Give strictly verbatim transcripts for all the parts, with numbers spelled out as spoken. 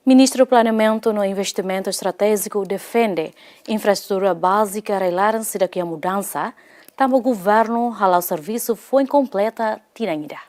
Ministru Planeamentu no Investimentu Estratéjiku defende infraestrutura bázika rai-laran seidauk iha mudansa, tanba governu hala'o servisu foin kompleta tinan ida.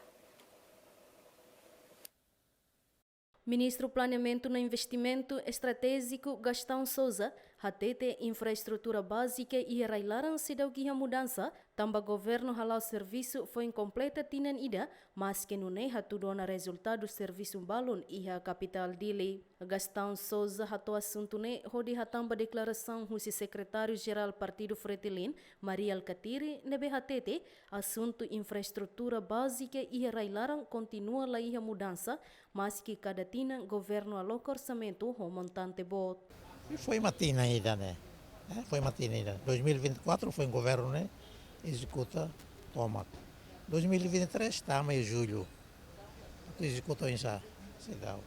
Ministru Planeamentu no Investimentu Estratéjiku Gastão Sousa hatete infraestrutura bázika iha rai-laran seidauk iha mudansa, tanba governu hala'o servisu foin kompleta tinan ida, maski nune'e hatudu ona rezultadu servisu balun iha kapitál Dili. Gastão Sousa hato'o asuntu ne'e hodi hatán ba deklarasaun husi Sekretáriu Jerál Partidu Fretilin, Mari Alkatiri, ne'ebé hatete asuntu infraestrutura bázika iha rai-laran kontinua la iha mudansa, maski kada tinan governu aloka orsamentu ho montante boot. Foin mak tinan ida ne'e. Eh, foin mak tinan ida. Dois mil e vinte e quatro foin governu ne'e ezekuta tomak. Dois mil e vinte e três tama iha jullu. Atu ezekuta oinsá, seidauk.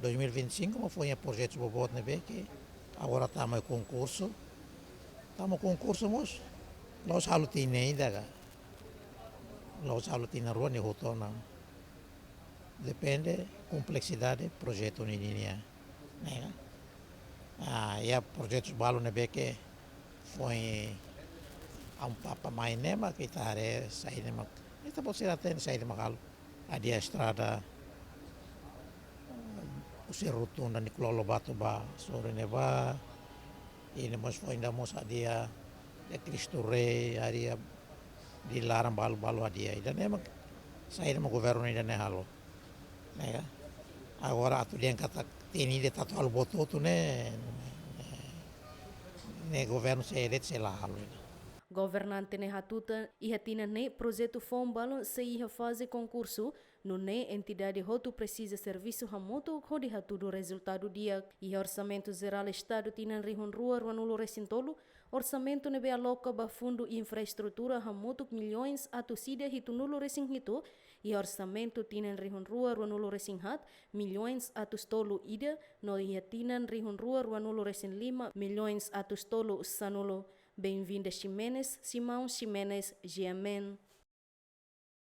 Dois mil e vinte e cinco mak foin iha projetus boboot ne'ebé ke agora tama iha konkursu. Tama konkursu mós, la'ós halo tinan ida ka. La'ós halo tinan rua nia hotu ona. Depende kompleksidade projetu ninian, ne'e ka. Ah, iha projetus balun ne'ebé ke foin ampapa mai ne'e mak ita haree saida mak, ita-boot sira hatene saida mak halo. Hadi'a estrada, husi rotunda Nicolau Lobato ba sorin ne'ebá, i ne'e mós foin ida mós hadi'a iha Cristo Rei, hadi'a Dili laran balu-balu hadi'a. Ida-ne'e mak saida mak governu ida-ne'e halo. Ne'e ka? Agora atu dehan katak tinan ida atu halo buat hotu ne'e, ne'e governu sei de'it sei la halo ida. Governante ne'e hatutan iha tinan ne'e projetu foun balun sei iha faze konkursu, nune'e entidade hotu presiza servisu hamutuk hodi hatudu rezultadu di'ak. Iha Orsamentu Jerál Estadu tinan rihun rua ruanulu resin tolu, orsamentu ne'ebé aloka ba fundu infraestrutura hamutuk milhões atus ida hitunulu resin hitu, iha orsamentu tinan rihun rua ruanulu resin haat milhões atus tolu ida, no iha tinan rihun rua ruanulu resin lima milhões atus tolu sanulu. Benvinda Ximenes, Simão Ximenes, G M N.